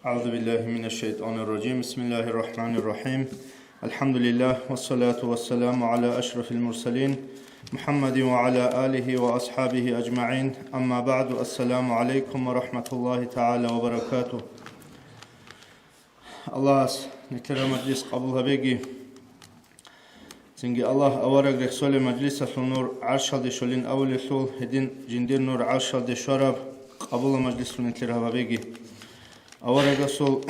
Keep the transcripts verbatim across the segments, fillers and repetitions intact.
أعوذ بالله من الشيطان الرجيم. بسم الله الرحمن الرحيم. الحمد لله، والصلاة والسلام على أشرف المرسلين، محمد وعلى آله وأصحابه أجمعين. أما بعد، السلام عليكم ورحمة الله تعالى وبركاته. Аллагьас нилъер мажлис къабул гьабеги. Цинги Аллагь авараг рехсолеб мажлисалъул нур гӀаршалде щолин абулелъул, гьедин жиндир нур гӀаршалде щвараб къабулаб мажлислъун нилъер гьаб гьабеги. Аварагасул,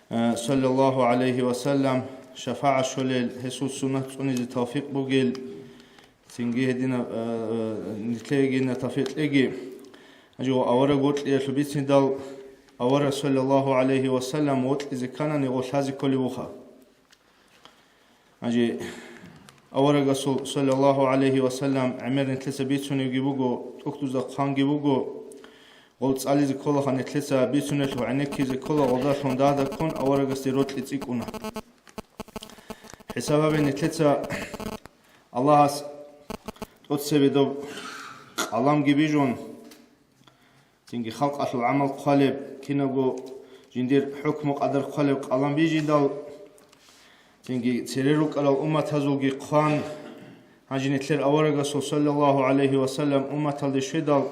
э, саллаллагьу гӀалайгьи ва саллам, шафагӀат щолел, гьесул суннат цӀунизе тавфикъ бугел, цинги гьединаб, э, нилъеегина тавфикъ кьеги. Гьанже авараг вокьиялъул бицинал, авараг саллаллагьу гӀалайгьи ва саллам вокьизе кканани гъо лъазе кколеб буха. Гьанже аварагасул, саллаллагьу гӀалайгьи ва саллам, гӀемер нилъеца бицунебги буго, тӀухьдузда хъванги буго, гъол цӀализе кколаха нилъеца бицунелъул гӀенеккизе ккола, гъолдалъун дагьда ккун аварагасде рокьи цӀикӀкӀуна. ХӀисаб гьабе нилъеца Аллагьас тӀоцебе доб къаламги бижун, цинги халкъалъул гӀамал хъвалеб, кинабго жиндир хӀукму-къадар хъвалеб къалам бижидал, цинги цере рукӀарал умматазулги хъван, гьанже нилъер аварагасул, саллаллагьу гӀалайгьи ва саллам, умматалде щведал,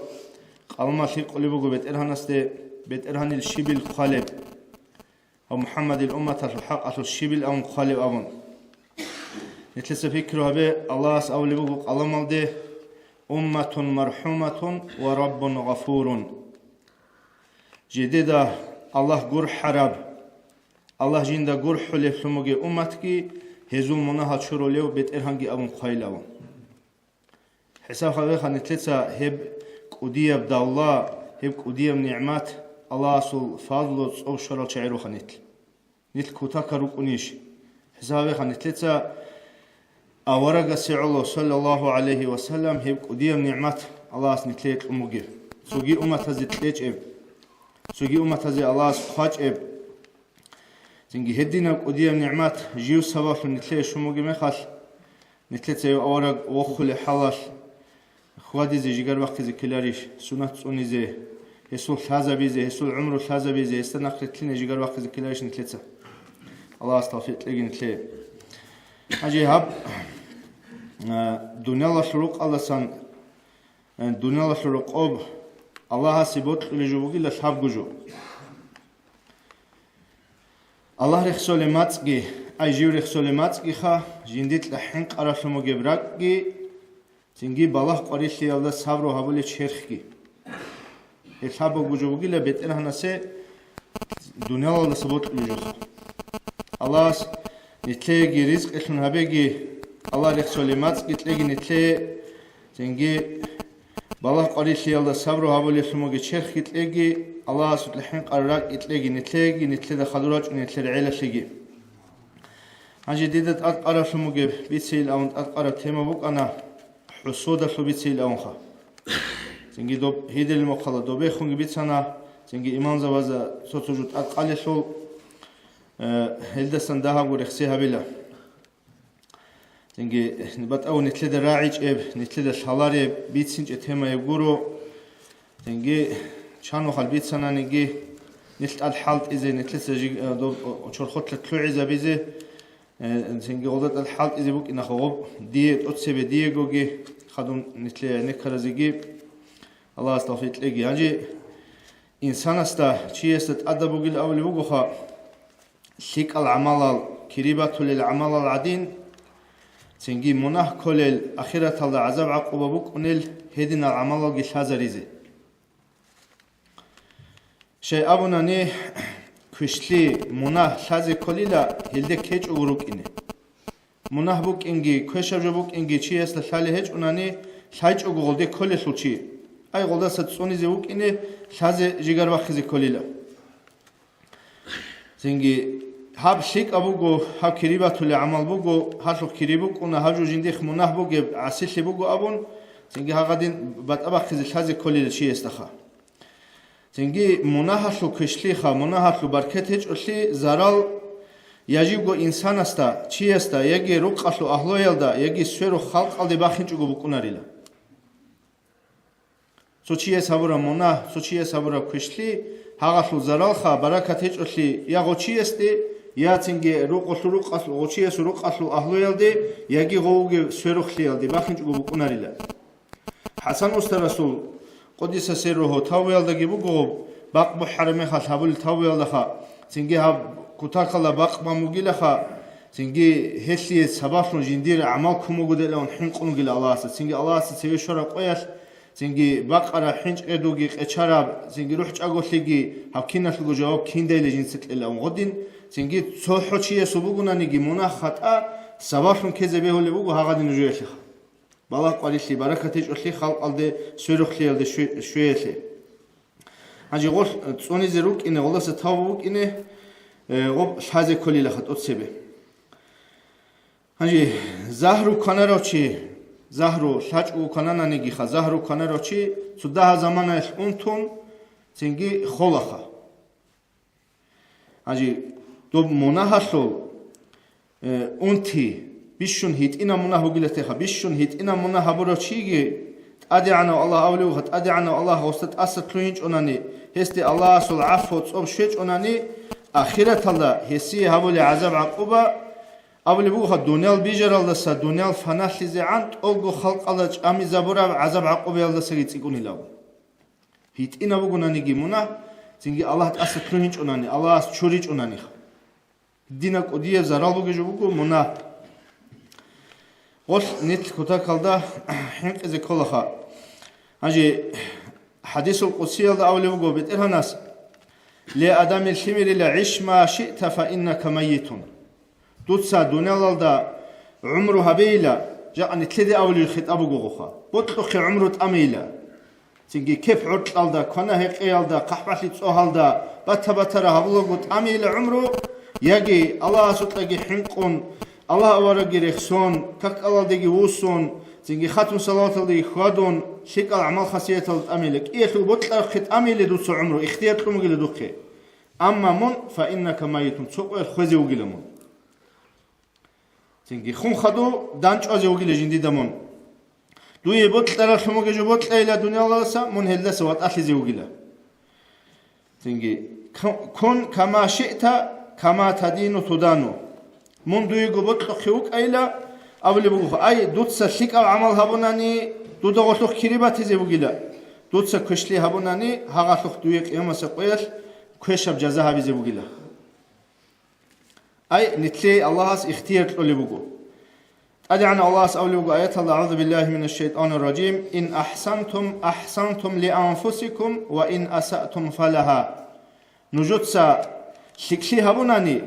къаламалъ гьикъулеб буго БетӀергьанасде, БетӀергьанил щибил хъвалеб. Гьав МухӀаммадил умматалъул хӀакъалъулъ щибил авун хъвалеб абун. Нилъеца пикру гьабе, Аллагьас абулеб буго къаламалде: «Умматун мархӀуматун ва Раббун гъафурун». Жидеда Аллагь гурхӀараб, Аллагь жинда гурхӀулеблъун бугеб умматги, гьезул мунагьал чурулев БетӀергьанги абун хъвайилавун. ХӀисаб гьабеха нилъеца гьеб кӀудияб давла, гьеб кӀудияб нигӀмат, Аллагьасул фазлу цӀов щварал чагӀи руха нилъ. Нилъ кутакал рукӀунищ? ХӀисаб гьабеха нилъеца аварагасе гӀоло, саллаллагьу гӀалайгьи ва саллам, гьеб кӀудияб нигӀмат Аллагьас нилъее кьун бугеб, цоги умматазе кьечӀеб, цоги умматазе Аллагьас хъвачӀеб. Цинги гьединаб кӀудияб нигӀмат жив сабаблъун нилъее щун бугеб мехалъ, нилъеца гьев авараг вохулеб хӀалалъ хьвадизе жигар бахъизе ккеларищ, сунат цӀунизе, гьесул лъазабизе, гьесул гӀумру лъазабизе, гьесда нахъ ритлъине жигар бахъизе ккеларищ нилъеца? Аллагьас тавфикъ кьеги нилъее. Гьанже гьаб, а, дуниялалъул рукъалдасан, а, дуниялалъул рокъоб Аллагьасе бокьулеб жо бугила лъабго жо. Аллагь рехсолеб мацӀги, ай жив рехсолеб мацӀгиха, жиндилъа хӀинкъараблъун бугеб ракӀги, цинги балагь-къварилъиялда сабру гьабулеб черхги. Гьеб лъабабго жо бугила БетӀергьанасе дуниялалдаса бокьулеб жоха. Аллагьас нилъееги ризкъилъун гьабеги, Аллагь рехсолеб мацӀги кьеги нилъее, цинги балагь-къварилъиялда сабру гьабулеблъун бугеб черхги кьеги, Аллагьасукьа хӀинкъараб ракӀги кьеги нилъееги, нилъеда хадур рачӀунел нилъер гӀелалъеги. Гьанже дида тӀадкъараблъун бугеб бицейилавун тӀадкъараб тема букӀана хӀусудалъул бицейилавунха. Цинги доб гьидилел мухъала добехунги бицана, цинги имамзабазда цо-цо жо тӀадкъалелъул, э, гьелдасан дагьабго рехси гьабила. Цинги батӀав нилъеда рагӀичӀеб, нилъеда лъалареб, бицинчӀеб темаяб гуро. Цинги чанухъал бицананиги, нилъ тӀад хӀалтӀизе, нилъеца жи-, э, доб-, о, чорхолъа лъугӀизабизе, э, цинги гъолда тӀад хӀалтӀизе букӀинаха гъоб, дие тӀоцебе диегоги, хадуб нилъее гӀенеккаразеги, Аллагьас тавфикъ кьеги. Гьанже инсанасда, чиясда тӀадаб бугил абулеб бугоха, лъикӀал гӀамалал, кири батулел гӀамалал гӀадин, цинги мунагь кколел, ахираталда гӀазаб-гӀакъуба букӀунел гьединал гӀамалалги лъазаризе. Щай абунани, квешлъи, мунагь лъазе кколила гьелде ккечӀого рукӀине. Мунагь букӀинги, квешаб жо букӀинги чиясда лъалеб гьечӀунани, лъайчӀого гъолде кколелъул чи, ай, гъолдаса цӀунизе вукӀине, лъазе жигар бахъизе кколила. Цинги гьаб лъикӀаб буго, гьаб кири батулеб гӀамал буго, гьалъухъ кири букӀуна, гьаб жо жиндихъ мунагь бугеб гӀасилъи буго абун, цинги гьагъадин батӀа бахъизе лъазе кколила чиясдаха. Цинги мунагьалъул квешлъиха, мунагьалъул баркат гьечӀолъи зарал я живго инсанасда, чиясда, яги рукъалъул агьлуялда, яги сверухъ халкъалде бахинчӀого букӀунарила. Цо чияс гьабураб мунагь, цо чияс гьабураб квешлъи, гьагъалъул заралха баракат гьечӀолъи я гъочиясде, я цинги рукъалъу-, рукъалъу-, гъочиясул рукъалъул агьлуялде, яги гъовги сверухълъиялде бахинчӀого букӀунарила. ХӀасан устарасул, къудиса сирругьу, тавбуялдаги буго гъоб, бакъ бухӀараб мехалъ гьабулел тавбуялдаха, цинги гьаб кутакалда бакъ бан бугилаха, цинги гьелъие сабаблъун жиндир гӀамал ккун бугоделан хӀинкъун вугила Аллагьасда, цинги Аллагьасда цеве щвараб къоялъ, цинги бакъараб хӀинчӀ-гӀедуги къечараб, цинги рухӀчӀаголъиги гьаб киналъулго жаваб киндайилан жинца кьела ун гъодин, цинги цо гьочиясул бугонаниги мунагь-хатӀа сабаблъун ккезе бегьулеб буго гьагъадин нужеялъеха. Балагь-къварилъи, баракат гьечӀолъи халкъалде сверухълъиялде щве-, щвеялъе. Гьанже гъолъ цӀунизе рукӀине, гъолдаса тавбу букӀине, э, гъоб лъазе кколилаха тӀоцебе. Гьанже загьру кванарав чи, загьру лъачӀого кванананигиха, загьру кванарав чи цо дагьа заманаялъ унтун, цинги холаха. Гьанже доб мунагьалъул, э, унти, бищун гьитӀинаб мунагь бугилатеха, бищун гьитӀинаб мунагь гьабурав чиги, ТӀадегӀанав Аллагь абулев, ТӀадегӀанав Аллагь гъосда тӀаса лъугьинчӀунани, гьесде Аллагьасул гӀафу цӀоб щвечӀунани, ахираталда гьесие гьабулеб гӀазаб-гӀакъуба, абулеб бугоха, дуниял бижаралдаса дуниял фаналъизегӀан тӀолго халкъалда чӀамизабураб гӀазаб-гӀакъубаялдасаги цӀикӀкӀунилан. ГьитӀинаб бугонаниги мунагь, цинги Аллагь тӀаса лъугьинчӀунани, Аллагьас чуричӀунаниха. Дина кӀудияб зарал бугеб жо буго мунагь. Гъолъ нилъ кутакалда хӀинкъизе кколаха. Гьанже хӀадисул къудсиялда абулеб буго БетӀергьанас: «Ле, адамил лъимерила, гӀиш ма шиъта, фа иннака майитун». Дуца дуниялалда гӀумру гьабейила, жакъа нилъеде абулеб хитӀаб бугоха, бокьухъе гӀумру тӀамейила. Цинги кеп-гӀоркьалда, квана-гьекъеялда, хъахӀбалъи цӀогьалда, бата-батара гьабулаго тӀамейила гӀумру, яги Аллагьасукьаги хӀинкъун, Аллагь аварагги рехсон, какалалдеги вуссун, цинги хатун-салаваталдаги хьвадун, лъикӀал гӀамал-хасияталда тӀамейила, кӀиялъул бокьарахъе тӀамейила дуца гӀумру, ихтияр кьун бугила духъе. Амма мун, фа иннака майитун, цо къоялъ хвезе вугила мун. Цинги хун хадув данчӀвазе вугила жиндида мун. Дуе бокьаралъун бугеб жо бокьайила дуниялалдаса, мун гьелдаса ватӀалъизе вугила. Цинги, «Кун кама шиъта, кама тадину тудану». Мун дуего бокьухъе вукӀайила, абулеб буго, ай, дуца лъикӀаб гӀамал гьабунани, дуда гъолъухъ кири батизе бугила. Дуца квешлъи гьабунани, гьагъалъухъ дуе къиямасеб къоялъ квешаб жаза гьабизе бугила. Ай, нилъее Аллагьас ихтияр кьолеб буго. ТӀадегӀанав Аллагьас абулеб буго аяталда: «АгӀузу биллагьи минаш шайтӀанир ражим. Ин ахӀсантум, ахӀсантум ли анфусикум, ва ин асаътум фалагьа». Нужеца лъикӀлъи гьабунани,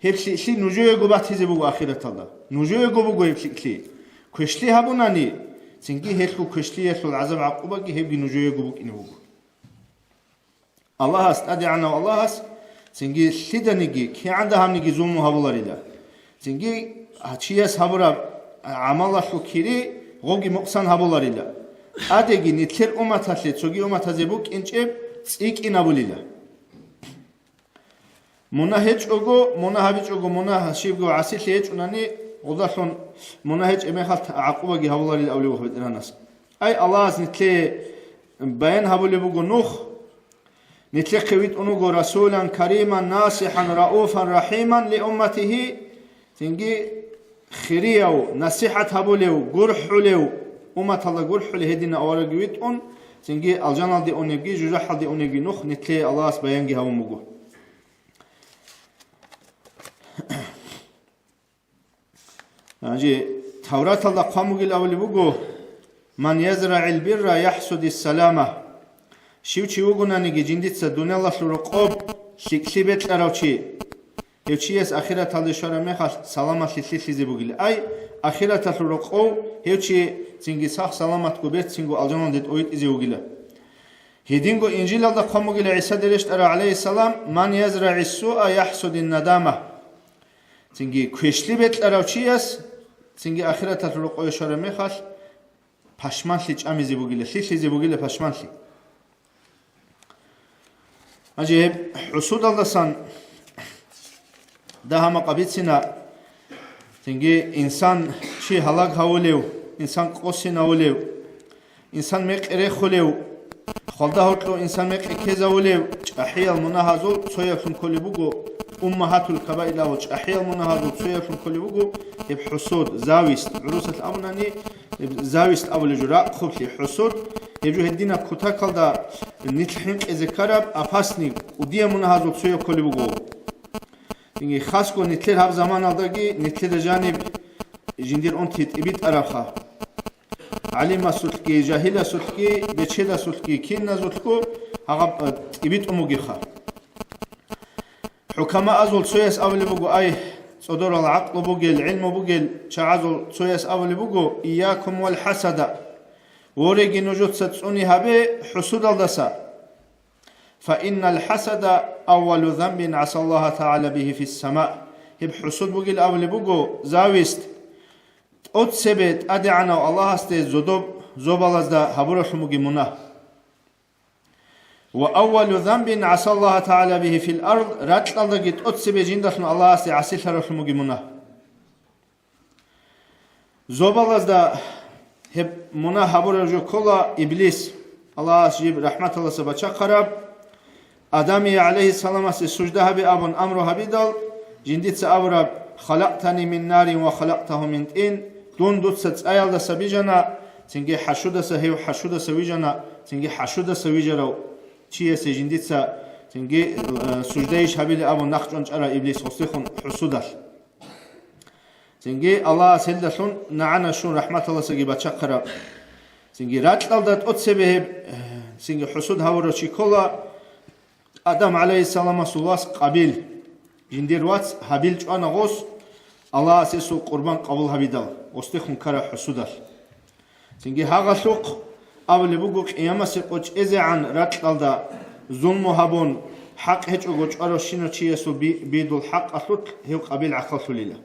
гьеб лъикӀлъи нужеего батизе буго ахираталда. Нужеего буго гьеб лъикӀлъи. Квешлъи гьабунани, цинги гьелъул квешлъиялъул гӀазаб-гӀакъубаги гьебги нужеего букӀине буго. Аллагьас, ТӀадегӀанав Аллагьас, цинги лъиданиги, кигӀан дагьабниги зулму гьабуларила. Цинги чияс гьабураб гӀамалалъул кири гъоги мукъсан гьабуларила. ТӀадеги нилъер умматалъе цоги умматазе букӀинчӀеб цӀикӀкӀинабулила. Мунагь гьечӀого, мунагь гьабичӀого, мунагь щибго гӀасилъи гьечӀунани, гъудалъун мунагь гьечӀеб мехалъ гӀакъубаги гьабуларил авлевухъ БетӀергьанас. Ай, Аллагьас нилъее баян гьабулеб буго нух, нилъехъе витӀун вуго расулан кариман, насихӀан, рауфан, рахӀиман ли умматихӀи, цинги хирияв, насихӀат гьабулев, гурхӀулев, умматалда гурхӀулев гьединав авараг витӀун, цинги алжаналде унебги, жужахӀалде унебги нух нилъее Аллагьас баянги гьабун буго. Гьанже Тавраталда хъван бугил абулеб буго: «Ман язрагӀил бирра яхӀсудис салама». Щив чи вугонаниги жиндица дуниялалъул рокъоб лъикӀлъи бекьарав чи, гьев чияс ахираталде щвараб мехалъ саламалъи лъилъизе бугила. Ай, ахираталъул рокъов гьев чи цинги сах-саламатго берцинго алжаналде тӀовитӀизе вугила. Гьединго Инжилалда хъван бугила ГӀисаде рещтӀарав, гӀалайгьиссалам: «Ман язрагӀис суа яхӀсудин надама». Цинги квешлъи бекьарав чияс, цинги ахираталъул рокъове щвараб мехалъ, пашманлъи чӀамизе бугила, лъилъизе бугила пашманлъи. Гьанже гьеб хӀусудалдасан дагьа-макъа бицина, цинги инсан чи гьалаг гьавулев, инсан къосинавулев, инсан мекъи рехулев, Хвалда гьоркьо инсан мекъи ккезавулев чӀахӀиял мунагьазул цояблъун кколеб буго, уммагьатул кабаир абул чӀахӀиял мунагьазул цояблъун кколеб буго гьеб хӀусуд, зависть, гӀурусалъ абунани, гьеб зависть абулеб жо, ракъ хъублъи, хӀусуд, гьеб жо гьединаб кутакалда нилъ хӀинкъизе ккараб, опасный, кӀудияб мунагьазул цояб кколеб буго. Цинги хасго нилъер гьаб заманалдаги нилъеда жаниб жиндир унти тӀибитӀарабха. ГӀалимасулъги, жагьиласулъги, бечедасулъги, киназулъго гьагъаб, э, тӀибитӀун бугеха. ХӀукамаазул цояс абулеб буго, ай, цӀодорал гӀакълу бугел, гӀилму бугел чагӀазул цояс абулеб буго: «Иякум вал хӀасада», вореги нужеца цӀуни гьабе хӀусудалдаса. «Фа иннал хӀасада аввалу занбин гӀасаллагьа тагӀала бигьи фиссама». Гьеб хӀусуд бугел абулеб буго, зависть, тӀоцебе ТӀадегӀанав Аллагьасде зодоб зобалазда гьабуралъун бугеб мунагь. «Ва аввалу занбин гӀасаллагьа тагӀала бигьи фил ард», ракьалдаги тӀоцебе жиндалъун Аллагьасде гӀасилъаралъун бугеб мунагь. Зобалазда гьеб мунагь гьабураб жо ккола Иблис, Аллагьас жиб рахӀматалдаса бачахъараб, Адамие гӀалайгьиссаламасе сужда гьабе абун амру гьабидал, жиндица абураб: «Халакътани мин нарин ва халакътагьу мин тӀин», дун дуца цӀаялдаса бижана, цинги хӀашудаса, гьев хӀашудаса вижана, цинги хӀашудаса вижарав чиясе жиндица цинги, э, суждайищ гьабилеб абун нахъчӀван чӀарав Иблис гъосдехун хӀусудалъ. Цинги Аллагьас гьелдалъун нагӀана щун рахӀматалдасаги бачахъараб. Цинги ракьалда тӀоцебе гьеб, цинги хӀусуд гьавурав чи ккола Адам гӀалайгьиссаламасул вас Къабил. Жиндир вац Гьабил чӀвана гъос, Аллагьас гьесул къурбан къабул гьабидал, гъосдехун ккараб хӀусудалъ. Цинги гьагъалъухъ абулеб буго, къиямасе къо чӀезегӀан ракьалда зулму гьабун, хӀакъ гьечӀого чӀваравщинав чиясул би-, бидул хӀакъалъулъ гьев Къабил гӀахьаллъулила.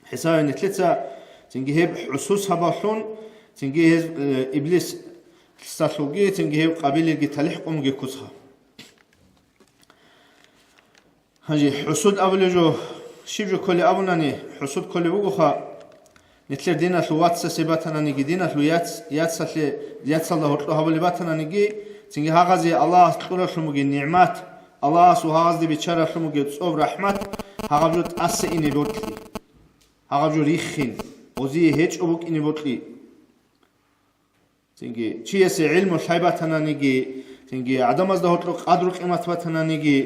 ХӀисабе нилъеца цинги гьеб хӀусуд сабаблъун, цинги гьез, э, Иблисалъулги, цинги гьев Къабилилги талихӀ къунги куцха. Гьанже хӀусуд абулеб жо, щиб жо кколеб абунани, хӀусуд кколеб бугоха, нилъер диналъул вацасе батананиги, диналъул яц-, яцалъе, яцалда гьоркьо гьабулеб батананиги, цинги гьагъазе Аллагьас кьуралъун бугеб нигӀмат, Аллагьасул гьагъазде биччаралъун бугеб цӀоб-рахӀмат, гьагъаб жо тӀаса ине бокьи, гьагъаб жо риххин, гъозие гьечӀо букӀине бокьи. Цинги чиясе гӀилму-лъай батананиги, цинги гӀадамазда гьоркьоб къадру-къимат батананиги,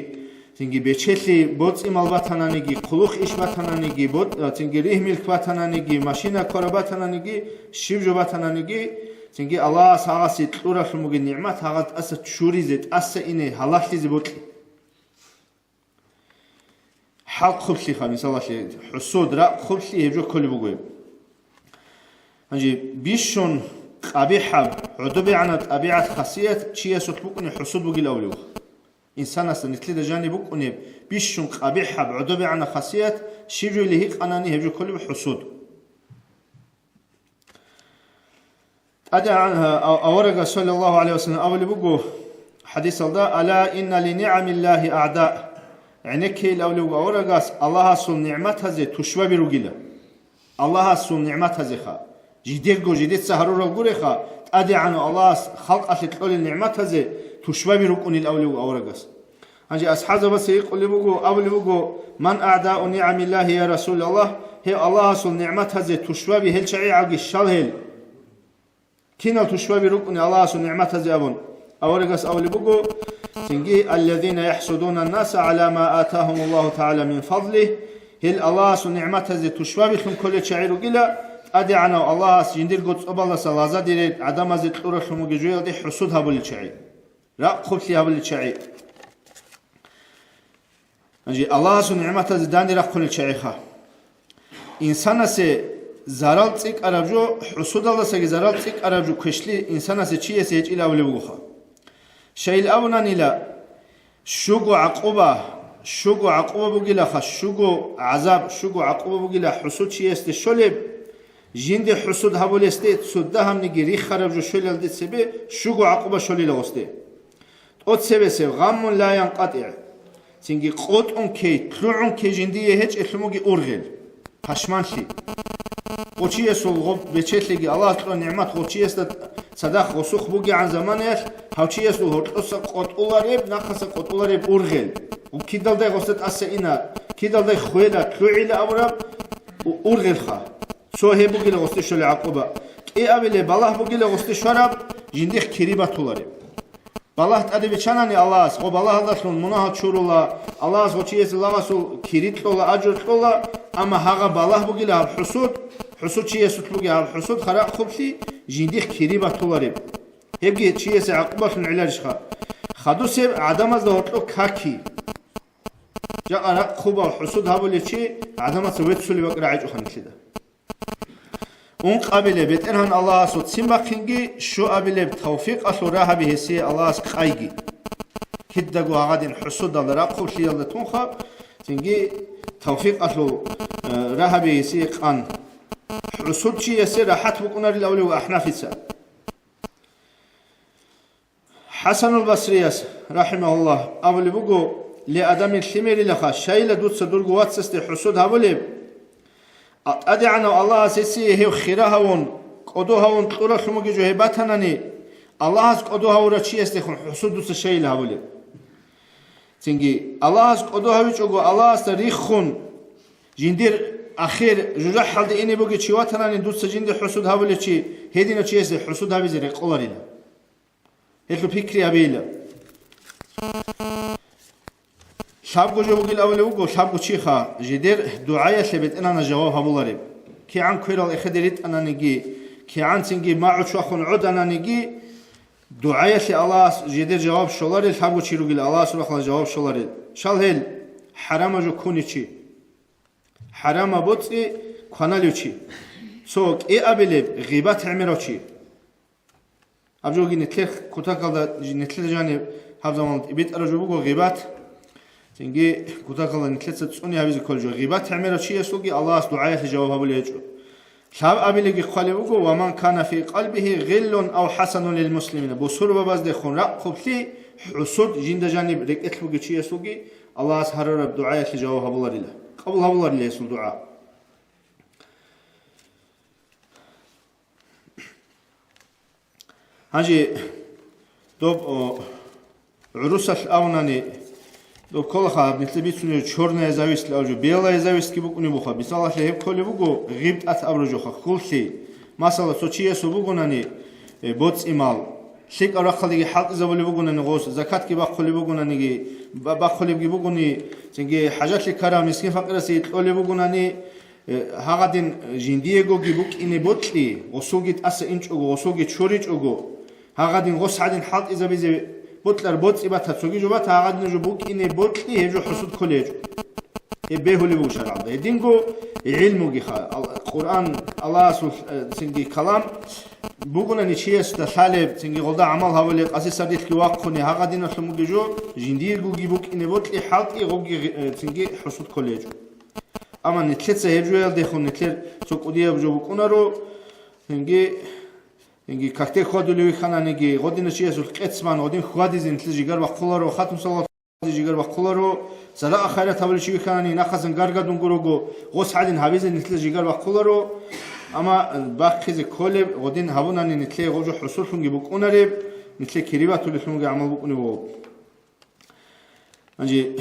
цинги бечелъи боцӀи-мал батананиги, хъулухъ-иш батананиги, бо-, цинги ригь-милк батананиги, машина кквара батананиги, щиб жо батананиги, цинги Аллагьас гьагъасе кьуралъун бугеб нигӀмат гьагъаз тӀаса чуризе, тӀаса ине, гьалаллъизе бокьи. ХӀал хъублъиха, мисалалъе, хӀусуд, ракъ хъублъи гьеб жо кколеб буго гьеб. Гьанже бищун къабихӀаб, гӀодобегӀанаб тӀабигӀат-хасият чиясулъ букӀунеб хӀусуд бугилан абулеб. Инсанасда нилъеда жаниб букӀунеб бищун къабихӀаб, гӀодобегӀанаб хасият щиб жойилан гьикъанани, гьеб жо кколеб хӀусуд. ТӀадегӀан-, а-, аварагас, саллаллагьу гӀалайгьи ва саллам, абулеб буго хӀадисалда: «Ала инна ли нигӀамиллагьи агӀда». ГӀенеккейил абулеб буго аварагас, Аллагьасул нигӀматазе тушбаби ругила. Аллагьасул нигӀматазеха, жидерго жидеца гьарурал гуреха, ТӀадегӀанав Аллагьас халкъалъе кьолел нигӀматазе тушбаби рукӀунил абулеб буго аварагас. Гьанже асхӀабзабаца гьикъулеб буго, абулеб буго: «Ман агӀдау нигӀамиллагьи, я Расулаллагь?» Гьев Аллагьасул нигӀматазе тушбаби гьел чагӀи гӀаги щал гьел? Кинал тушбаби рукӀуни Аллагьасул нигӀматазе абун? Аварагас абулеб буго, цинги: «Аллазина яхӀсудуна ннаса гӀала ма атагьумуллагьу тагӀала мин фадлигь», гьел Аллагьасул нигӀматазе тушбабилъун кколел чагӀи ругила, ТӀадегӀанав Аллагьас жиндирго цӀобалдаса лагъзадерел гӀадамазе кьуралъун бугеб жоялде хӀусуд гьабулел чагӀи. Ракъ хъублъи гьабулел чагӀи. Гьанже Аллагьасул нигӀматазе данде рахъулел чагӀиха. Инсанасе зарал цӀикӀкӀараб жо, хӀусудалдасаги зарал цӀикӀкӀараб жо квешлъи инсанасе чиясе гьечӀила абулеб бугоха. Щайил абунанила, щуго гӀакъуба, щуго гӀакъуба бугилаха, щуго гӀазаб, щуго гӀакъуба бугила хӀусуд чиясде щолеб, жинде хӀусуд гьабулесде цо дагьабниги рихараб жо щвелалде цебе щуго гӀакъуба щолила гъосде. ТӀоцебесеб гъаммун ла янкъатӀигӀ, цинги къотӀун ккей, лъугӀун ккей жиндие гьечӀелъун бугеб ургъел, пашманлъи. Гъов чиясул гъоб бечелъиги Аллагьас кьураб нигӀмат гъов чиясда цадахъ гъосухъ бугегӀан заманаялъ, гьав чиясул гьоркьоса къотӀулареб, нахъаса къотӀулареб ургъел. Гъоб кидалдай гъосда тӀаса ина, кидалдай хвела, лъугӀила абураб у-, ургъелха. Цо гьеб бугила гъосде щолеб гӀакъуба. КӀиабилеб балагь бугила гъосде щвараб, жиндихъ кири батулареб. Балагь тӀаде биччанани Аллагьас, гъо балагьалдалъун мунагьал чурула, Аллагьас гъо чиясе лагъасул кири кьола, ажр кьола, амма гьагъа балагь бугила гьаб хӀусуд, хӀусуд чиясулъ бугеб гьаб хӀусуд харакъ хъублъи жиндихъ кири батулареб. Гьебги чиясе гӀакъубалъун гӀеларищха? Хадусеб гӀадамазда гьоркьоб каки. Жакъа ракъ хъубал хӀусуд гьабулев чи гӀадамаца веццулеб бакӀ рагӀичӀо ханилъида. Ункъабилеб БетӀергьан Аллагьасул ццин бахъинги, щуабилеб тавфикъалъул рагьаби гьесие Аллагьас къайги. Кидаго гьагъадин хӀусудалда рахъублъиялда тунха, цинги тавфикъалъул, э, рагьаби гьесие къан. ХӀусудчиясе рахӀат букӀунарил авлев АхӀнафица. ХӀасанул Басрияс, рахӀимагьуллагь, абулеб буго: «Ле, адамил лъимерилаха, щайила дуца дурго вацасде хӀусуд гьабулеб? А, ТӀадегӀанав Аллагьас гьесие гьев хира гьавун, кӀодо гьавун кьуралъумуги жо гьеб батанани, Аллагьас кӀодо гьавурав чиясдехун хӀусуд дуца щайила гьабулеб? Цинги, Аллагьас кӀодо гьавичӀого, Аллагьасда риххун, жиндир ахир жужахӀалде ине бугев чи ватанани, дуца жинде хӀусуд гьабулев чи гьединав чиясде хӀусуд гьабизе рекъоларила». Гьелъул пикри гьабейила. Лъабго жо бугил абулев вуго, лъабго чиха, жидер дугӀаялъе БетӀергьанас жаваб гьабулареб. КигӀан кверал эхеде ритӀананиги, кигӀанцинги магӀу чвахун гӀодананиги, дугӀаялъе Аллагьас жидер жаваб щоларел, лъабго чи ругел Аллагьасул рахъалъ жаваб щоларел. Щал гьел: хӀарамаб жо ккунев чи, хӀарамаб боцӀи кваналев чи, цо кӀиабилеб гъибат гӀемерав чи. Гьаб жоги нилъер кутакалда, нилъер жаниб гьаб заман битӀараб жо буго гъибат. Цинги кутакалда нилъеца цӀуни гьабизе кколеб жо. Гъибат гӀемерав чиясулги Аллагьас дугӀаялъе жаваб гьабулеб гьечӀо. Лъабабилеги хъвалеб буго: «Ва ман кана фи къалбигьи гъиллун ав хӀасадун лил муслимина». Бусурбабаздехун рахъублъи хӀусуд жинда жаниб рекӀелъ бугев чиясулги Аллагьас гьарураб дугӀаялъе жаваб гьабуларила, къабул гьабуларила гьесул дугӀа. Гьанже доб, о, гӀурусалъ абунани, доб кколаха гьаб нилъер бицунеб чёрная зависть абураб жо, белая завистьги букӀунеб буха. Мисалалъе, гьеб кколеб буго гъибтӀат абураб жоха, хьуллъи. Масала, цо чиясул бугонани, э, боцӀи-мал, лъикӀаб рахъалдеги хӀалтӀизабулеб бугонани гъос, закатги бахъулеб бугонаниги, ба-, бахъулебги бугони, цинги хӀажалъи ккарав мискин-факъирасе кьолеб бугонани, Э, гьагъадин жиндиегоги букӀине бокьи, гъосулги тӀаса инчӀого, гъосулги чоричӀого, гьагъадин гъос гьадин хӀалтӀизабизе бокьар боцӀи бата, цоги жо бата, гьагъадин жо букӀине бокьи, гьеб жо хӀусуд кколей гьечӀо. Гьеб бегьулеб буго шаргӀалда. Гьединго гӀилмугиха, ал-, Къуръан, Аллагьасул, э, цинги калам бугунани чиясда лъалеб, цинги гъолда гӀамал гьабулеб, къаси сардилъги вахъуни, гьагъадиналъун бугеб жо, жиндиегоги букӀине бокьи, хӀалтӀи, гъобги, э, цинги хӀусуд кколей гьечӀо. Амма нилъеца гьеб жоялдехун нилъер цо кӀудияб жо букӀунаро, гьинги, гьинги какде хьвадулев вихьананиги, гъодинав чиясулъ къеццун гъодин хьвадизе нилъер жигар бахъуларо, хатун салават жигар бахъуларо, цадахъ хайрат гьабулев чи вихьанани, нахъасан гаргадун гурого, гъос гьадин гьабизе нилъер жигар бахъуларо, амма бахъизе кколеб гъодин гьабунани нилъее гъоб жо хӀусурлъунги букӀунареб, нилъее кири батулелъунги гӀамал букӀунеб буго. Гьанже,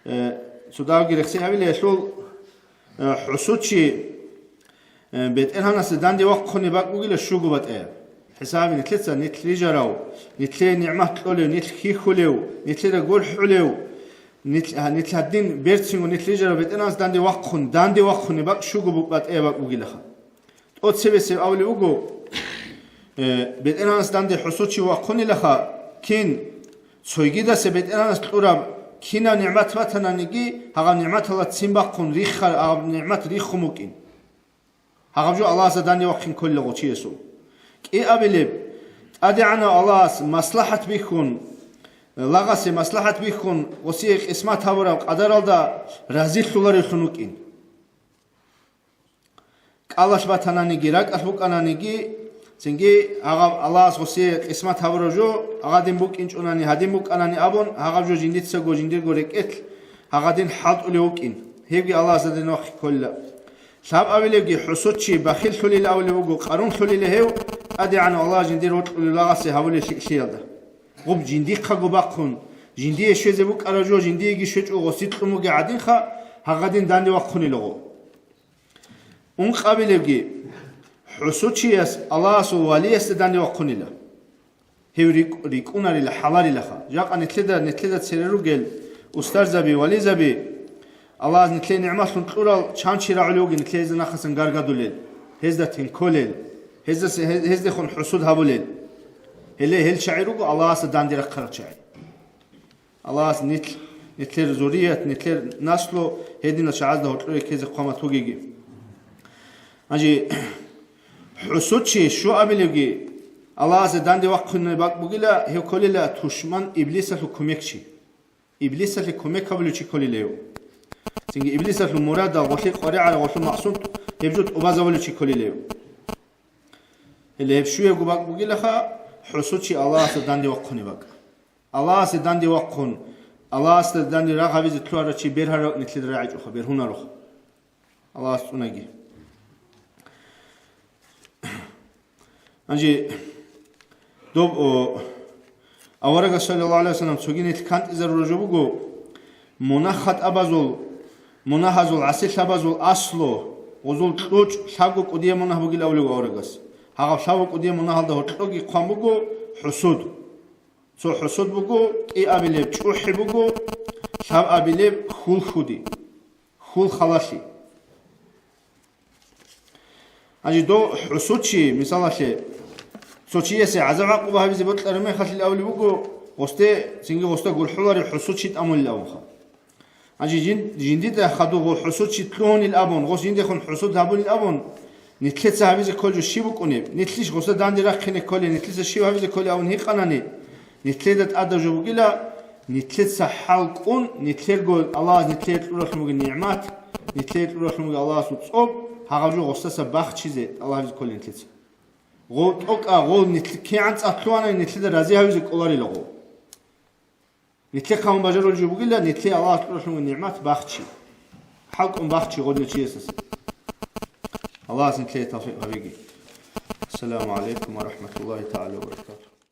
э, цо давги рехсей гьабилеялъул, э, хӀусучи, э, БетӀергьанасда данде вахъуне бакӀ бугила щуго батӀияб. ХӀисаби нилъеца нилъ рижарав, нилъее нигӀмат кьолев, нилъ хьихьулев, нилъеда гурхӀулев, нилъ, а, нилъ гьадин берцинго нилъ рижарав БетӀергьанасда данде вахъун, данде вахъуне бакӀ щуго бу-, батӀияб бакӀ бугилаха. ТӀоцебесеб абулеб буго, э, БетӀергьанас данде хӀусучи вахъунилаха, кин цойгидаса БетӀергьанас кьураб кинаб нигӀмат батананиги, гьагъаб нигӀматалда ццин бахъун риххар, гьагъаб нигӀмат риххун букӀин. Гьагъаб жо Аллагьасда данде вахъин кколила гъов чиясул. КӀиабилеб, ТӀадегӀанав Аллагьас маслахӀат бихьун, лагъасе маслахӀат бихьун, гъосие къисмат гьабураб къадаралда разилъуларевлъун вукӀин. КӀалалъ батананиги, ракӀалъ букӀананиги, цинги гьагъаб Аллагьас гъосие къисмат гьабураб жо, гьагъадин букӀинчӀунани, гьадин букӀанани абун, гьагъаб жо жиндицаго, жиндирго рекӀелъ гьагъадин хӀалтӀулев вукӀин. Гьебги Аллагьасда данде вахъин кколила. Лъабабилебги хӀусудчи бахиллъулел абулеб буго, къарумлъулел гьев, ТӀадегӀанав Аллагь жиндир вокьулел лагъасе гьабулел лъикӀлъиялда. Гъуб жиндихъаго бахъун, жиндие щвезе букӀараб жо жиндиеги щвечӀого сикьун бугеб гӀадинха, гьагъадин данде вахъунила гъо. Ункъабилебги хӀусудчияс Аллагьасул валиясда данде вахъунила. Гьев рикӀ-, рикӀкӀунарила, хӀаларилаха. Жакъа нилъеда, нилъеда цере ругел устарзаби, вализаби, Аллагьас нилъее нигӀматлъун кьурал чан чи рагӀулев вугин нилъее гьезда нахъасан гаргадулел, гьезда тенколел, гьезда се-, гьез-, гьездехун хӀусуд гьабулел. Гьеле гьел чагӀи руго Аллагьасда данде рахъарал чагӀи. Аллагьас нилъ-, нилъер зурият, нилъер наслу гьединал чагӀазда гьоркьоре ккезе хъвамат бугеги. Гьанже хӀусудчи щуабилевги Аллагьасе данде вахъунеб бакӀ бугила, гьев кколила тушман Иблисалъул кумекчи. Иблисалъе кумек гьабулев чи кколила гьев. Цинги Иблисалъул мурадал гъолъи къваригӀараб гъолъул максуд гьеб жо тӀубазабулев чи кколила гьев. Гьеле гьеб щуябго бакӀ бугилаха, хӀусудчи Аллагьасе данде вахъунеб бакӀ. Аллагьасе данде вахъун, Аллагьасда данде рагъ гьабизе лъугьарав чи бергьарав нилъеда рагӀичӀоха, бергьунароха. Аллагьас цӀунаги. Гьанже доб, о, аварагас, саллаллагьу гӀалайгьи вассалам, цоги нилъ кантӀизарураб жо буго, мунагь-хатӀабазул, мунагьазул, гӀасилъабазул аслу, гъузул кьучӀ лъабго кӀудияб мунагь бугил абулев аварагас. Гьагъаб лъабго кӀудияб мунагьалда гьоркьоги хъван буго хӀусуд. Цо хӀусуд буго, кӀиабилеб чӀухӀи буго, лъабабилеб хьул-хьуди, хьул-халалъи. Гьанже дов хӀусудчи, мисалалъе, цо чиясе гӀазаб-гӀакъуба гьабизе бокьараб мехалъил абулеб буго, гъосде, цинги гъосда гурхӀулареб хӀусудчи тӀамулел абунха. Гьанже жин-, жиндида хадув гъо хӀусудчи лъугьунел абун, гъос жиндехун хӀусуд гьабулел абун, нилъеца гьабизе кколеб жо щиб букӀунеб? Нилъищ гъосда данде рахъине кколеб, нилъеца щиб гьабизе кколеб абун гьикъанани, нилъеда тӀадаб жо бугила, нилъеца хӀал кӀун, нилъерго Аллагьас нилъее кьуралъун бугеб нигӀмат, нилъее кьуралъун бугеб Аллагьасул цӀоб, гьагъаб жо гъосдаса бахчизе тӀалаб гьабизе кколеб нилъеца. Гъов тӀокӀа, гъов нилъ-, кигӀан цӀакъ лъугьанани нилъеда рази гьавизе кӀоларила гъов. Нилъехъан бажарулеб жо бугила, нилъее Аллагьас кьуралъун нигӀмат бахчи. ХӀалкӀун бахчи гъодинав чиясдаса. Аллагьас нилъее тавфикъ гьабеги. Ассаламу гӀалайкум ва рахӀматуллагьи тагӀала ва баракатугь.